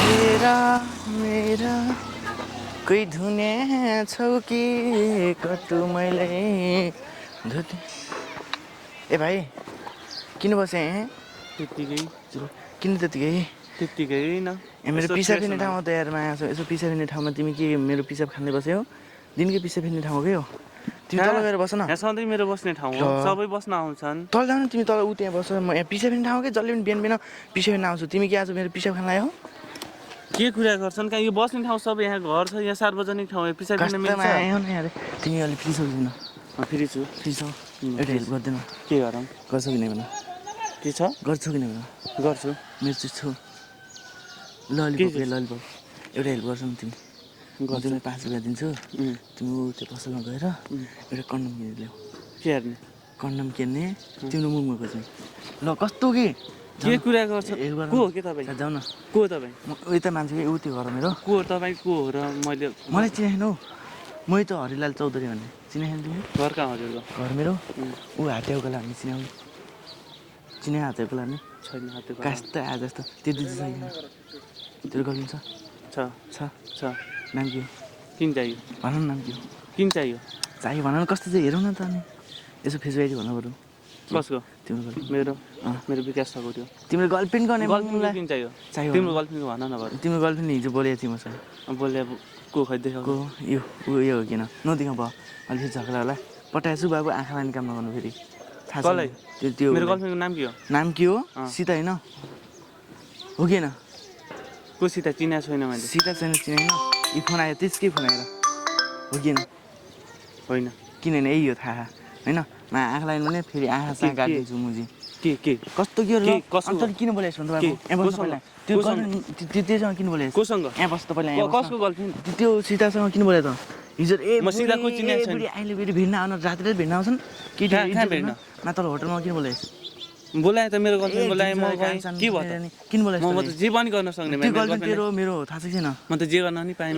मेरा मेरा कोही धुने छौ कि कटु मैले धुते ए भाइ किन बसे त्यतिकै किन त्यतिकै न मेरो पिसाब फिर्ने ठाउँमा त यार माया छ यसो पिसाब फिर्ने ठाउँमा तिमी के मेरो पिसाब खाँदै बस्यौ दिनकै पिसाब फिर्ने ठाउँ हो के हो तिमी तल गएर बस न यहाँ सधैँ मेरो बस्ने ठाउँ हो सबै बस्न आउँछन् तल जानु तिमी तल उ त्यहाँ बस म यहाँ पिसाब फिर्ने ठाउँ के जसले पनि बिहान बिहान पिसाब फिर्न आउँछु तिमी के आज मेरो पिसाब खान आयो के कुरा गर्छन् कहाँ यो बस्ने ठाउँ सबै यहाँ घर छ यहाँ सार्वजनिक ठाउँ पिसाब फिर्न मिल्छ आयो न यार तिमी अलि फ्री सक्दिन फ्री छु फ्री छौ एउटा हेल्प गर्दैन के गरौँ गर्छौ कि नै भन के छ गर्छौ कि नै भन गर्छु मेरो चाहिँ छु ललिपप ललिपप एउटा हेल्प गर्छौ नि तिमी तिमीलाई 5 रुपियाँ दिन्छु तिमी त्यो पसलमा गएर एउटा कन्डम किनेर ल्याऊ के हेर्ने कन्डम किन्ने तिम्रो मुखमा खोज्ने ल कस्तो के कुरा गर्छ को हो के तपाईँ जाऊ न को हो तपाईँ म उता मान्छे ऊ त्यो घर मेरो को हो तपाईँ को हो र मलाई चिनाएन हौ मै त हरिलाल चौधरी भन्ने चिनाएन तिमी घर कहाँ हजुरको घर मेरो ऊ हातेको हामी चिनाउने चिने हातेको लाने छैन हातेको कास त आज जस्तो त्यो दिदी छैन तेरो गर्नु छ छ नाम के हो किन चाहियो भन न नाम के हो किन चाहियो चाहियो भन न कस्तो चाहिँ हेरौँ न त अनि यसो फेस आइडी भन्नु पऱ्यो कसको तिम्रो मेरो विकास छ त्यो तिम्रो गर्लफ्रेन्ड गर्ने गर्लफ्रेन्ड किन चाहियो तिम्रो गर्लफ्रेन्डको भन न भयो तिम्रो गर्लफ्रेन्ड हिजो बोलेको थियो मसँग बोले अब को खै देखाएको यो उयो हो किन नदेखा भयो अलिक झगडा होला पठाएछु बाबु आँखालाई नि काम नगर्नु फेरि कसलाई त्यो मेरो गर्लफ्रेन्डको नाम के हो सीता होइन हो कि होइन को सीता चिना छैन मैले सीता छैन चिनाएन यी फोन आयो त्यसकै फोन आएर हो कि होइन किनभने यही हो थाहा होइन म आँखालाई भने फेरि आँखा साँ काटिदिन्छु मुजी के कस्तो के हो किन बोलेको छु त्योसँग किन बोलेको कोसँग यहाँ बस्छ पहिला कसको गर्लफ्रेन्ड त्यो सीतासँग किन बोलेको त हिजो म सीताको चिनेको छैन अहिले फेरि भिड्न आउन राति भिड्न आउँछन् कहाँ भिड्न मा तल होटलमा किन बोलेको बोलाए त मेरो गर्लफ्रेन्ड बोलाए म के भयो किन बोलेको म त जे पनि गर्न सक्ने मेरो थाहा छैन म त जे गर्न नि पाएँ